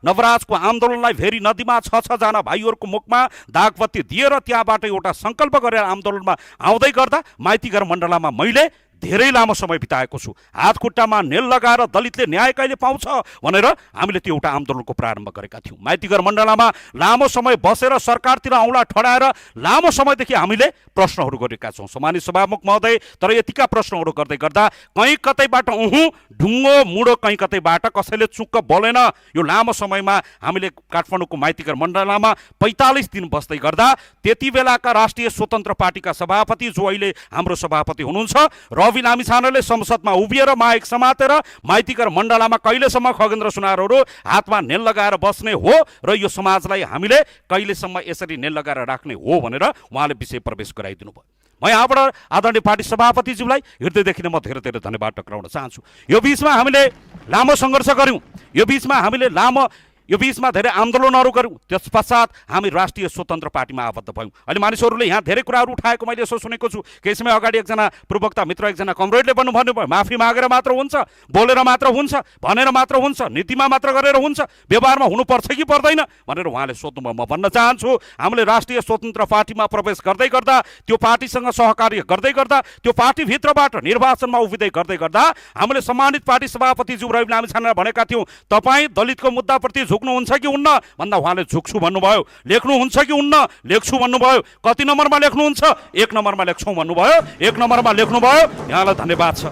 नवराजको आन्दोलनलाई भेरी नदीमा 6 जना भाइहरूको मुखमा दागबत्ती दिएर त्यहाँबाट एउटा सङ्कल्प गरेर आन्दोलनमा आउँदै गर्दा माइतीघर मण्डलामा मैले धेरै लामो समय बिताएको छु। हात खुट्टामा नेल लगाएर दलितले न्याय कहिले पाउँछ भनेर हामीले त्यो एउटा आन्दोलनको प्रारम्भ गरेका थियौँ। माइतीघर मण्डलामा लामो समय बसेर सरकारतिर औँला ठडाएर लामो समयदेखि हामीले प्रश्नहरू गरेका छौँ। सम्मानित सभामुख महोदय, तर यतिका प्रश्नहरू गर्दै गर्दा कहीँ कतैबाट ढुङ्गो मुडो कहीँ कतैबाट कसैले चुक्क बोलेन। यो लामो समयमा हामीले काठमाडौँको माइतीघर मण्डलामा 45 दिन बस्दै गर्दा त्यति बेलाका राष्ट्रिय स्वतन्त्र पार्टीका सभापति जो अहिले हाम्रो सभापति हुनुहुन्छ रवि लामिछानेले संसदमा उभिएर माइक समातेर माइतीघर मण्डलामा कहिलेसम्म खगेन्द्र सुनारहरू हातमा नेल लगाएर बस्ने हो र यो समाजलाई हामीले कहिलेसम्म यसरी नेल लगाएर राख्ने हो भनेर उहाँले विषय प्रवेश गराइदिनु भयो। म यहाँबाट आदरणीय पार्टी सभापतिज्यूलाई हृदयदेखि नै म धेरै धेरै धन्यवाद टक्राउन चाहन्छु। यो बिचमा हामीले लामो सङ्घर्ष गऱ्यौँ, यो बिचमा धेरै आन्दोलनहरू गऱ्यौँ। त्यस पश्चात हामी राष्ट्रिय स्वतन्त्र पार्टीमा आबद्ध भयौँ। अहिले मानिसहरूले यहाँ धेरै कुराहरू उठाएको मैले यसो सुनेको छु। केही समय अगाडि एकजना प्रवक्ता मित्र एकजना कमरेडले भन्नुभयो माफी मागेर मात्र हुन्छ, बोलेर मात्र हुन्छ, भनेर मात्र हुन्छ, नीतिमा मात्र गरेर हुन्छ, व्यवहारमा हुनुपर्छ कि पर्दैन भनेर उहाँले सोध्नुभयो। म भन्न चाहन्छु हामीले राष्ट्रिय स्वतन्त्र पार्टीमा प्रवेश गर्दै गर्दा त्यो पार्टीसँग सहकार्य गर्दै गर्दा त्यो पार्टीभित्रबाट निर्वाचनमा उभिँदै गर्दै गर्दा हामीले सम्मानित पार्टी सभापतिज्यू रवि लामिछानेलाई भनेका थियौँ तपाईँ दलितको मुद्दाप्रति झुक्नुहुन्छ कि हुन्न भन्दा उहाँले झुक्छु भन्नुभयो। लेख्नुहुन्छ कि हुन्न, लेख्छु भन्नुभयो। कति नम्बरमा लेख्नुहुन्छ? 1 नम्बरमा लेख्छौँ भन्नुभयो। 1 नम्बरमा लेख्नुभयो। यहाँलाई धन्यवाद छ।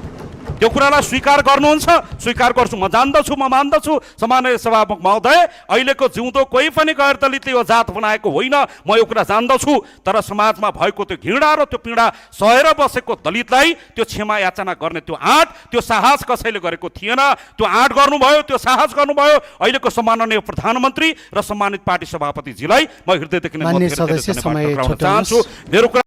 त्यो कुरालाई स्वीकार गर्नुहुन्छ? स्वीकार गर्छु, म जान्दछु, म मान्दछु। सम्माननीय सभामुख महोदय, अहिलेको जिउँदो कोही पनि गैर दलितले यो जात बनाएको होइन, म यो कुरा जान्दछु। तर समाजमा भएको त्यो घृणा र त्यो पीडा सहेर बसेको दलितलाई त्यो क्षमा याचना गर्ने त्यो आँट, त्यो साहस कसैले गरेको थिएन। त्यो आँट गर्नुभयो, त्यो साहस गर्नुभयो अहिलेको सम्माननीय प्रधानमन्त्री र सम्मानित पार्टी सभापतिजीलाई म हृदयदेखि नै माननीय सदस्य समय चाहन्छु। मेरो